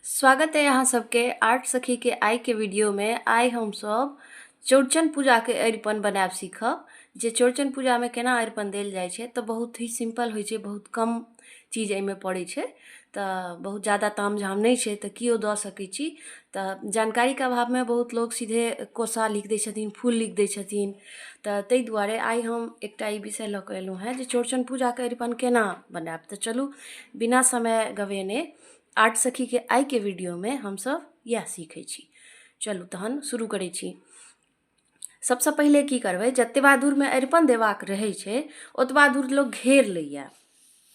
स्वागत है अहाँ सबके आर्ट सखी के आइ के वीडियो में। आइ हम सब चौड़चन पूजा के अरिपन बनायब सीखब। जे चौड़चन पूजा में केना अरिपन देल जाइ छै तऽ बहुत ही सिंपल होइ छै, बहुत कम चीज एहिमे पड़ै छै, तऽ बहुत ज़्यादा तामझाम नहि छै, तऽ केओ दऽ सकै छी। तऽ जानकारीके अभावमे बहुत लोक सीधे कोसा लिख दै छथिन, फूल लिख दै छथिन, तऽ ताहि दुआरे आइ हम एकटा ई विषय लऽ कऽ एलहुँ हेँ जे चौड़चन पूजाके अरिपन केना बनायब। तऽ चलू बिना समय गवेने आर्ट सखीके आइके वीडियोमे हमसभ इएह सीखै छी। चलू तहन शुरू करै छी। सबसँ पहिले की करबै, जतबा दूरमे अरिपन देबाक रहै छै ओतबा दूर लोक घेर लैए,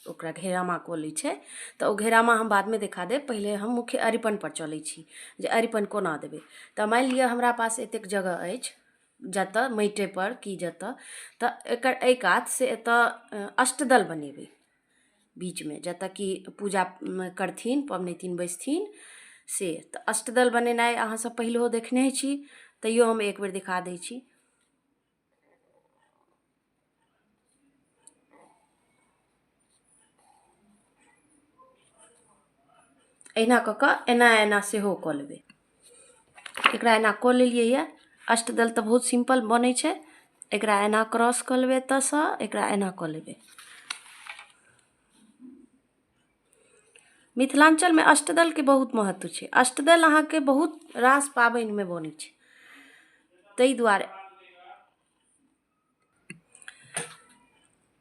ओकरा घेरामा कऽ लै छै। तऽ ओ घेरामा हम बादमे देखा देब, पहिले हम मुख्य अरिपनपर चलै छी जे अरिपन कोना देबै। तऽ मानि लिअ हमरा पास एतेक जगह अछि जतऽ माटिपर कि जतऽ, तऽ एकर एहि कात से एतऽ अष्टदल बनेबै बीचमे, जतऽ कि पूजा करथिन पबनैतिन बैसथिन से। तऽ अष्टदल बनेनाइ अहाँ सब पहिलहो देखने छी, तैयो हम एक बेर देखा दै छी। एहिना कऽ कऽ एना एना सेहो कऽ लेबै। एकरा एना कऽ लेलियै यऽ। अष्टदल तऽ बहुत सिम्पल बनै छै। एकरा एना क्रॉस कऽ लेबै एतऽसँ, एकरा एना कऽ लेबै। मिथिलाञ्चलमे अष्टदलके बहुत महत्व छै। अष्टदल अहाँके बहुत रास पाबनिमे बनै छै, ताहि दुआरे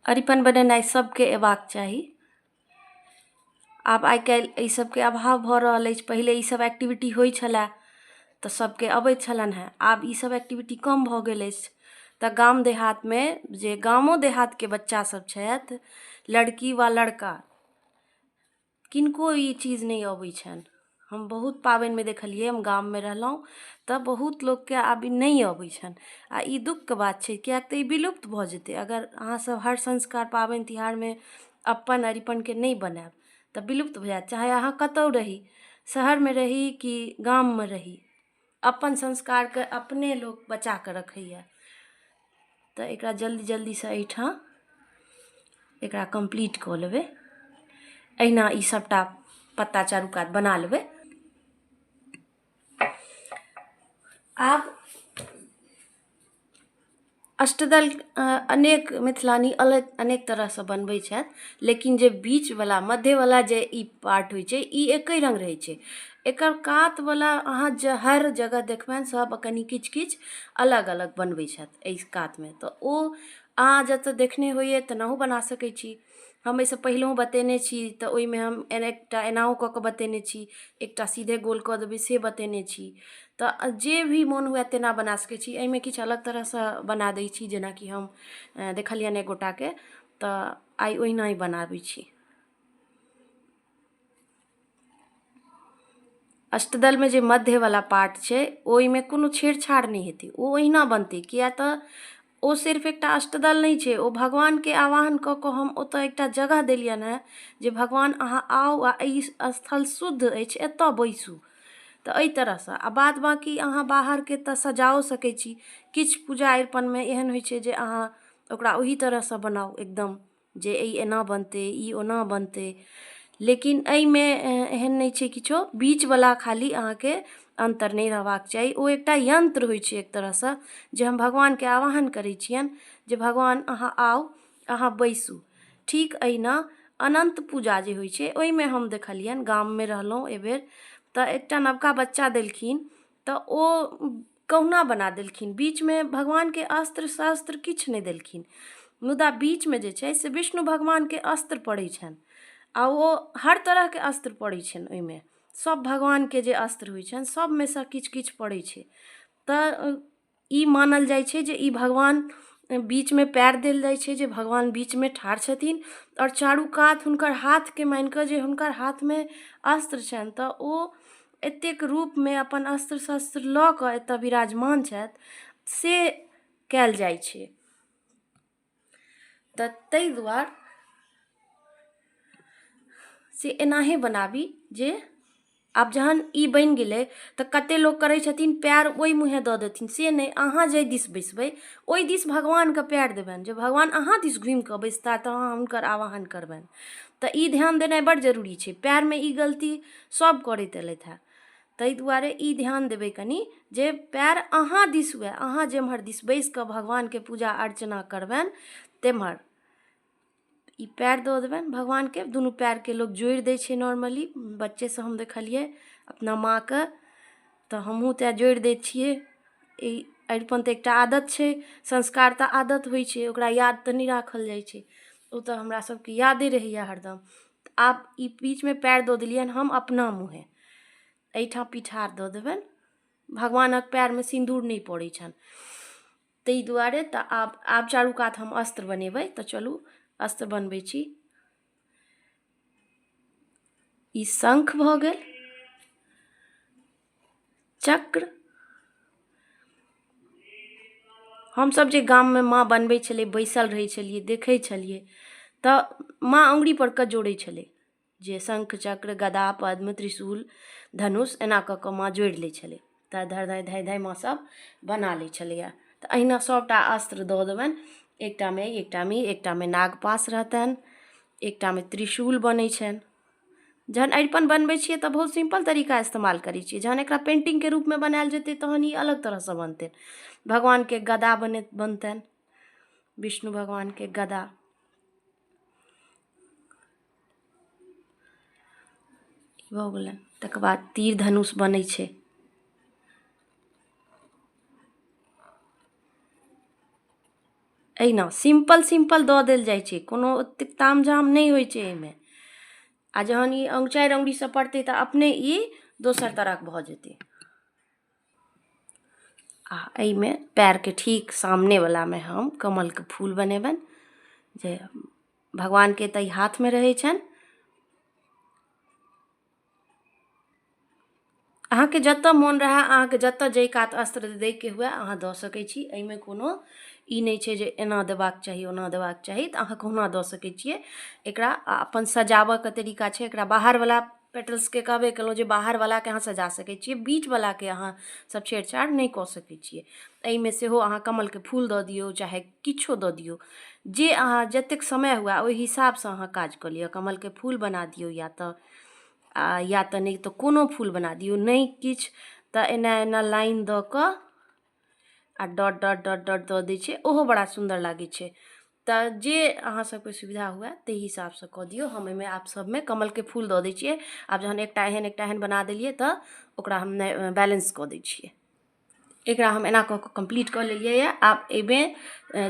अरिपन बनेनाइ सबके अयबाक चाही। आब आइ काल्हि एहि सबके अभाव भऽ रहल अछि। पहिले ई सब एक्टिविटी होइ छलै तऽ सबके अबैत छलनि हेँ, आब ई सब एक्टिविटी कम भऽ गेल अछि। तऽ गाम देहातमे जे गामो देहातके बच्चा सब छथि, लड़की वा लड़का, किनको ई चीज नहि अबै छनि। हम बहुत पाबनिमे देखलियै, हम गाममे रहलहुँ तऽ बहुत लोकके आब ई नहि अबै छनि, आ ई दुःखके बात छै, किएक तऽ ई विलुप्त भऽ जेतै। अगर अहाँसभ हर संस्कार पाबनि तिहारमे अपन अरिपनके नहि बनायब तऽ विलुप्त भऽ जायत। चाहे अहाँ कतहु रही, शहरमे रही कि गाममे रही, अपन संस्कारके अपने लोक बचा कऽ रखैए। तऽ एकरा जल्दी जल्दीसँ एहिठाम एकरा कम्प्लीट कऽ लेबै। एहिना ई सभटा पत्ता चारू कात बना लेबै। आब अष्टदल अनेक मिथिलानी अलग अनेक तरहसँ बनबै छथि, लेकिन जे बीचवला मध्यवला जे ई पार्ट होइ छै ई एके रङ्ग रहै छै। एकर कातवला अहाँ जे हर जगह देखबनि सब कनि किछु किछु अलग अलग बनबै छथि एहि कातमे। तऽ ओ अहाँ जतऽ देखने होइए तेनाहु बना सकै छी। हम एहिसँ पहिलहो बतेने छी, तऽ ओहिमे हम एकटा एनाहो कऽ कऽ बतेने छी, एकटा सीधे गोल कऽ देबै से बतेने छी। तऽ जे भी मोन हुए तेना बना सकै छी। एहिमे किछु अलग तरहसँ बना दै छी, जेनाकि हम देखलियनि एक गोटाके, तऽ आइ ओहिना ही बनाबै छी। अष्टदलमे जे मध्यवला पार्ट छै ओहिमे कोनो छेड़छाड़ नहि हेतै, ओ ओहिना बनतै। किया तऽ ओ सिर्फ एकटा अष्टदल नहि छै, ओ भगवानके आवाहन कऽ कऽ हम ओतऽ एकटा जगह देलियनि हेँ जे भगवान अहाँ आउ आ ई स्थल शुद्ध अछि, एतऽ बैसू। तऽ एहि तरहसँ आ बाद बाँकी अहाँ बाहरके तऽ सजाओ सकै छी। किछु पूजा अरिपनमे एहन होइ छै जे अहाँ ओकरा ओही तरहसँ बनाउ एकदम, जे ई एना बनतै, ई ओना बनतै, लेकिन एहिमे एहन नहि छै किछो। बीचवला खाली अहाँके अन्तर नहि रहबाक चाही। ओ एकटा यन्त्र होइ छै एक तरहसँ, जे हम भगवानके आवाहन करै छियनि जे भगवान अहाँ आउ, अहाँ बैसू। ठीक एहिना अनन्त पूजा जे होइ छै ओहिमे हम देखलियनि, गाममे रहलहुँ एहिबेर तऽ एकटा नवका बच्चा देलखिन, तऽ ओ कहुना बना देलखिन, बीचमे भगवानके अस्त्र शस्त्र किछु नहि देलखिन, मुदा बीचमे जे छै से विष्णु भगवानके अस्त्र पड़ै छनि, आ ओ हर तरहके अस्त्र पड़ै छनि ओहिमे। सभ भगवानके जे अस्त्र होइ छनि सभमे सँ किछु किछु पड़ै छै। तऽ ई मानल जाइ छै जे ई भगवान बीचमे पएर देल जाइ छै, जे भगवान बीचमे ठाढ़ छथिन आओर चारू कात हुनकर हाथके मानि कऽ जे हुनकर हाथमे अस्त्र छनि, तऽ ओ एतेक रूपमे अपन अस्त्र शस्त्र लऽ कऽ एतऽ विराजमान छथि, से कयल जाइ छै। तऽ ताहि दुआरे से एनाहे बनाबी जे आब जहन ई बनि गेलै तऽ कते लोक करै छथिन पएर ओहि मुँहे दऽ देथिन, से नहि, अहाँ जाहि दिस बैसबै ओहि दिस भगवानके पएर देबनि। जे भगवान अहाँ दिस घुमि कऽ बैसता तऽ अहाँ हुनकर आवाहन करबनि। तऽ ई ध्यान देनाइ बड्ड जरूरी छै। पएरमे ई गलती सभ करैत एलथि हेँ, ताहि दुआरे ई ध्यान देबै कनि जे पएर अहाँ दिस हुए, अहाँ जेम्हर दिस बैसि कऽ भगवानके पूजा अर्चना करबनि तेम्हर ई पएर दऽ देबनि भगवानके। दुनू पएरके लोक जोड़ि दै छै नॉर्मली, बच्चेसँ हम देखलियै अपना माँके, तऽ हमहूँ तेँ जोड़ि दै छियै। ई अरिपन तऽ एकटा आदत छै, संस्कार तऽ आदत होइ छै, ओकरा याद तऽ नहि राखल जाइ छै, ओ तऽ हमरा सबके यादे रहैए हरदम। आब ई बीचमे पएर दऽ देलियनि हम अपना मुँहे, एहिठाम पिठार दऽ देबनि। भगवानक पएरमे सिन्दूर नहि पड़ै छनि ताहि दुआरे। तऽ आब चारू कात हम अस्त्र बनेबै। तऽ चलू अस्त्र बनबै छी। ई शंख भऽ गेल, चक्र। हमसभ जे गाममे माँ बनबै छलै, बैसल रहै छलियै, देखै छलियै, तऽ माँ अङ्गुरीपर कऽ जोड़ै छलै जे शंख, चक्र, गदा, पद्म, त्रिशूल, धनुष, एना कऽ कऽ माँ जोड़ि लै छलै। तऽ धर धर धाँइ धाँइ माँ सब बना लै छलैए। तऽ अहिना सभटा अस्त्र दऽ देबनि, एकटामे एकटामे एकटामे नागपाश रहतनि, एकटामे त्रिशूल बनै छनि। जहन अरिपन बनबै छियै तऽ बहुत सिम्पल तरीका इस्तेमाल करै छियै। जहन एकरा पेन्टिंगके रूपमे बनायल जेतै तहन ई अलग तरहसँ बनतै। भगवानके गदा बनतनि, विष्णु भगवानके गदा। भऽ गेलनि। तकर बाद तीर धनुष बनै छै। एहिना सिम्पल सिम्पल दऽ देल जाइ छै, कोनो ओतेक तामझाम नहि होइ छै एहिमे। आ जहन ई चारि अङ्गुरीसँ पड़तै तऽ अपने ई दोसर तरहक भऽ जेतै। आ एहिमे पएरके ठीक सामनेवलामे हम कमलके फूल बनेबनि, जे भगवानके तऽ ई हाथमे रहै छनि। अहाँके जतऽ मोन रहए, अहाँके जतऽ जाहि कात अस्त्र दैके हुए अहाँ दऽ सकै छी। एहिमे कोनो ई नहि छै जे एना देबाक चाही ओना देबाक चाही, तऽ अहाँ कहुना दऽ सकै छियै एकरा। अपन सजाबऽके तरीका छै। एकरा बाहरवला पेटल्सके कहबे केलहुँ जे बाहरवलाके अहाँ सजा सकै छियै, बीचवलाके अहाँ सब छेड़छाड़ नहि कऽ सकै छियै। एहिमे सेहो अहाँ कमलके फूल दऽ दियौ, चाहे किछो दऽ दियौ, जे अहाँ जतेक समय हुए ओहि हिसाबसँ अहाँ काज कऽ लिअ। कमलके फूल बना दियौ, या तऽ या तऽ नहि तऽ कोनो फूल बना दियौ, नहि किछु तऽ एना एना लाइन दऽ कऽ आ डॉट डॉट डॉट डॉट दऽ दै छै, ओहो बड़ा सुन्दर लागै छै। तऽ जे अहाँ सबके सुविधा हुए ताहि हिसाबसँ कऽ दियौ। हम एहिमे आब सबमे कमलके फूल दऽ दै छियै। आब जहन एकटा एहन एकटा एहन बना देलियै तऽ ओकरा हम बैलेंस कऽ दै छियै। एकरा हम एना कऽ कऽ कम्प्लीट कऽ लेलियै। आब एहिमे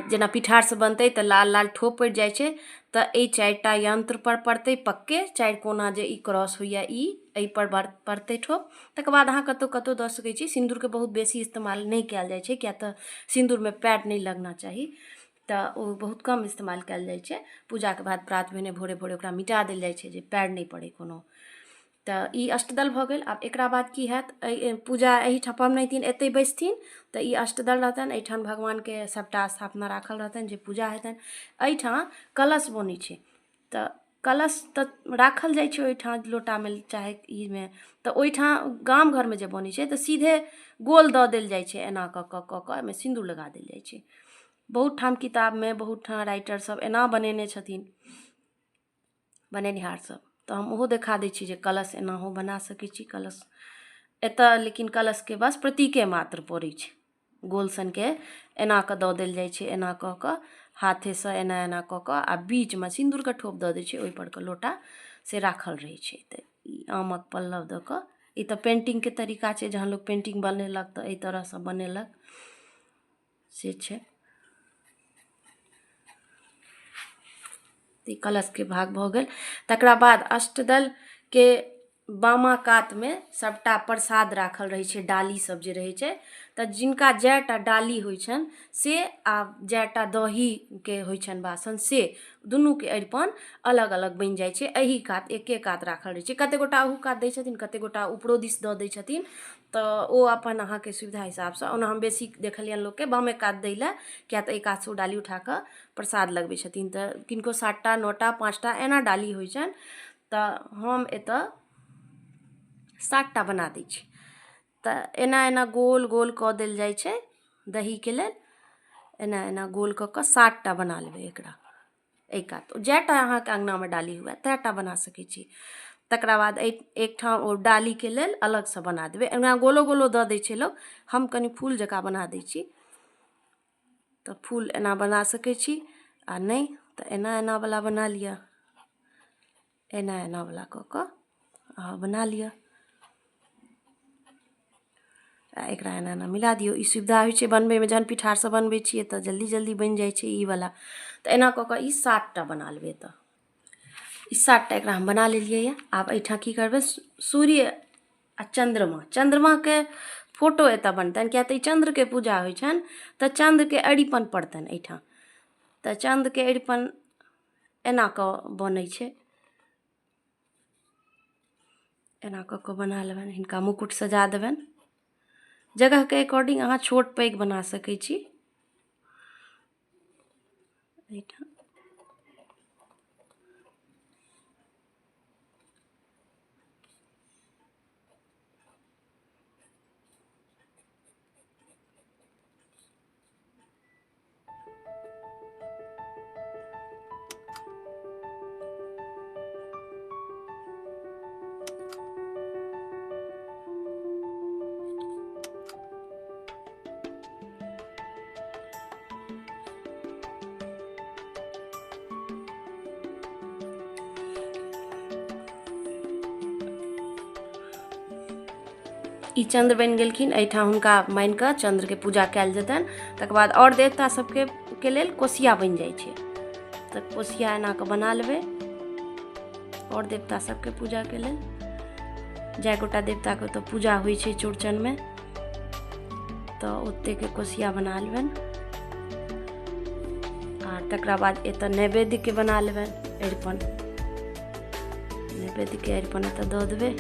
जेना पिठारसँ बनतै तऽ लाल लाल ठोप पड़ि जाइ छै, तऽ एहि चारिटा यन्त्रपर पड़तै पक्के। चारि कोना जे ई क्रॉस होइए, ई एहिपर पड़तै ठोप। तकर बाद अहाँ कतहु कतहु दऽ सकै छी। सिन्दूरके बहुत बेसी इस्तेमाल नहि कयल जाइ छै, किएक तऽ सिन्दूरमे पैड नहि लगना चाही, तऽ ओ बहुत कम इस्तेमाल कयल जाइ छै। पूजाके बाद प्रात भेने भोरे भोरे ओकरा मिटा देल जाइ छै जे पैड नहि पड़ै कोनो। तऽ ई अष्टदल भऽ गेल। आब एकरा बाद की हैत? एहि पूजा एहिठाम पबनैतिन एतहि बैसथिन, तऽ ई अष्टदल रहतनि एहिठाम, भगवानके सभटा स्थापना राखल रहतनि, जे पूजा हेतनि। एहिठाम कलश बनै छै, तऽ कलश तऽ राखल जाइ छै ओहिठाम लोटामे चाहे ईमे। तऽ ओहिठाम गाम घरमे जे बनै छै तऽ सीधे गोल दऽ देल जाइ छै, एना कऽ कऽ कऽ कऽ एहिमे सिन्दूर लगा देल जाइ छै। बहुत ठाम किताबमे बहुत ठाम राइटर सब एना बनेने छथिन, बनेनिहार सब, तऽ हम ओहो देखा दै छी जे कलश एनाहो बना सकै छी। कलश एतऽ लेकिन कलशके बस प्रतीके मात्र पड़ै छै। गोल सनके एना कऽ दऽ देल जाइ छै, एना कऽ कऽ हाथेसँ एना एना कऽ कऽ, आ बीचमे सिन्दूरके ठोप दऽ दै छै, ओहिपर कऽ लोटा से राखल रहै छै। तऽ ई आमक पल्लव दऽ कऽ ई तऽ पेन्टिंगके तरीका छै। जहन लोक पेन्टिंग बनेलक तऽ एहि तरहसँ बनेलक, से छै। ई कलशके भाग भऽ गेल। तकरा बाद अष्टदलके बामा कातमे सभटा प्रसाद राखल रहै छै, डाली सब जे रहै छै। तऽ जिनका जएटा डाली होइ छनि से, आ जएटा दहीके होइ छनि बासन, से दुनूके अरिपन अलग अलग बनि जाइ छै। एहि कात एके कात राखल रहै छै। कतेक गोटा अहू कात दै छथिन, कतेक गोटा ऊपरो दिस दऽ दै छथिन, तऽ ओ अपन अहाँके सुविधा हिसाबसँ। ओना हम बेसी देखलियनि लोकके बामे कात दै लए, किएक तऽ एहि कातसँ ओ डाली उठा कऽ प्रसाद लगबै छथिन। तऽ किनको 7टा 9टा 5टा एना डाली होइ छनि, तऽ हम एतऽ सातटा बना दै छी। तऽ एना एना गोल गोल कऽ देल जाइ छै दहीके लेल। एना एना गोल कऽ कऽ सातटा बना लेबै एकरा एहि कात। जएटा अहाँके अङ्गनामे डाली हुए तएटा बना सकै छी। तकरा बाद एहि एकठाम ओ डालीके लेल अलगसँ बना देबै। एना गोलो गोलो दऽ दै छै लोक, हम कनि फूल जकाँ बना दै छी। तऽ फूल एना बना सकै छी आ नहि तऽ एना एनावला बना लिअ, एना एनावला कऽ कऽ अहाँ बना लिअ आ एकरा एना एना मिला दियौ। ई सुविधा होइ छै बनबैमे, जहन पिठारसँ बनबै छियै तऽ जल्दी जल्दी बनि जाइ छै ई वला। तऽ एना कऽ कऽ ई सातटा बना लेबै। तऽ ई सातटा एकरा हम बना लेलियै यऽ। आब एहिठाम की करबै, सूर्य आ चन्द्रमा, चन्द्रमाके फोटो एतऽ बनतनि, किएक तऽ ई चन्द्रके पूजा होइ छनि, तऽ चन्द्रके अरिपन पड़तनि एहिठाम। तऽ चन्द्रके अरिपन एना कऽ बनै छै, एना कऽ कऽ बना लेबनि। हिनका मुकुट सजा देबनि। जगहके अकॉर्डिंग अहाँ छोट पैघ बना सकै छी। एहिठाम ई चन्द्र बनि गेलखिन। एहिठाम हुनका मानि कऽ चन्द्रके पूजा कयल जेतनि। तकर बाद आओर देवता सबके के लेल कोसिया बनि जाइ छै, तऽ कोसिया एना कऽ बना लेबै आओर देवता सबके पूजाके लेल। जाए गोटा देवताके ओतऽ पूजा होइ छै चौड़चनमे, तऽ ओतेकके कोसिया बना लेबनि। आ तकरा बाद एतऽ नैवेद्यके बना लेबनि अरिपन। नैवेद्यके अरिपन एतऽ दऽ देबै।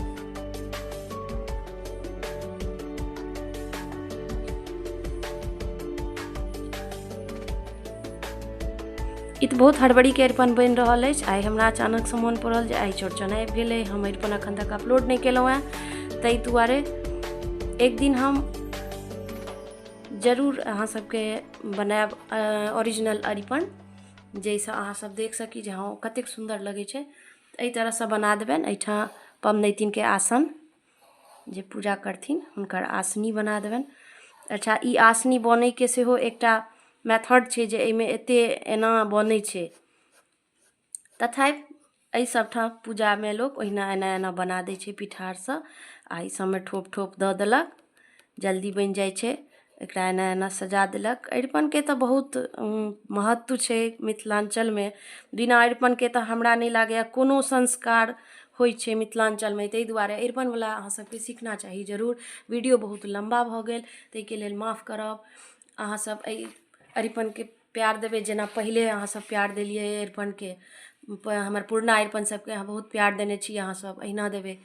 ई तऽ बहुत हड़बड़ीके अरिपन बनि रहल अछि। आइ हमरा अचानकसँ मोन पड़ल जे आइ चौड़चन आबि गेलै, हम अरिपन एखन तक अपलोड नहि केलहुँ हेँ, ताहि दुआरे एक दिन हम जरूर अहाँ सबके बनायब ओरिजिनल अरिपन, जाहिसँ अहाँ सब देख सकी जे हँ कतेक सुन्दर लगै छै। एहि तरहसँ बना देबनि। एहिठाम पबनैतिनके आसन, जे पूजा करथिन हुनकर आसनी बना देबनि। अच्छा, ई आसनी बनैके सेहो एकटा मेथड छै जे एहिमे एते एना बनै छै। तथापि एहि सबठाम पूजामे लोक ओहिना एना एना बना दै छै पिठारसँ, आ एहि सबमे ठोप ठोप दऽ देलक, जल्दी बनि जाइ छै। एकरा एना एना सजा देलक। अरिपनके तऽ बहुत महत्व छै मिथिलाञ्चलमे। बिना अरिपनके तऽ हमरा नहि लागैए कोनो संस्कार होइ छै मिथिलाञ्चलमे। ताहि दुआरे अरिपनवला अहाँ सबके सीखना चाही जरूर। वीडियो बहुत लम्बा भऽ गेल, ताहिके लेल माफ करब। अहाँ सब एहि अरिपनके प्यार देबै जेना पहिले अहाँ सब प्यार देलियै अरिपनके। हमर पुरना अरिपन सबके अहाँ बहुत प्यार देने छी, अहाँ सब अहिना देबै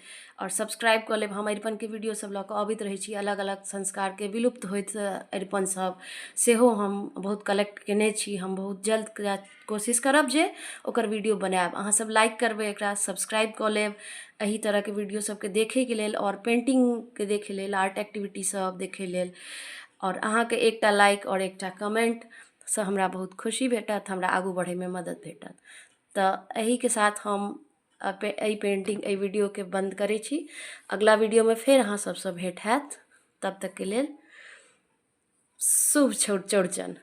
आओर सब्सक्राइब कऽ लेब। हम अरिपनके वीडियो सब लऽ कऽ अबैत रहै छी। अलग अलग संस्कारके विलुप्त होइत अरिपन सब सेहो हम बहुत कलेक्ट केने छी। हम बहुत जल्द कोशिश करब जे ओकर वीडियो बनायब। अहाँ सब लाइक करबै, एकरा सब्सक्राइब कऽ लेब एहि तरहके वीडियो सबके देखैके लेल आओर पेन्टिंगके देखै लेल, आर्ट एक्टिविटी सब देखै लेल। आओर अहाँके एकटा लाइक आओर एकटा कमेन्टसँ हमरा बहुत खुशी भेटत, हमरा आगू बढ़ैमे मदद भेटत। तऽ एहिके साथ हम एहि पेन्टिंग एहि वीडियोके बन्द करै छी। अगिला वीडियोमे फेर अहाँ सबसँ भेँट हैत। तब तकके लेल शुभ चौड़चन।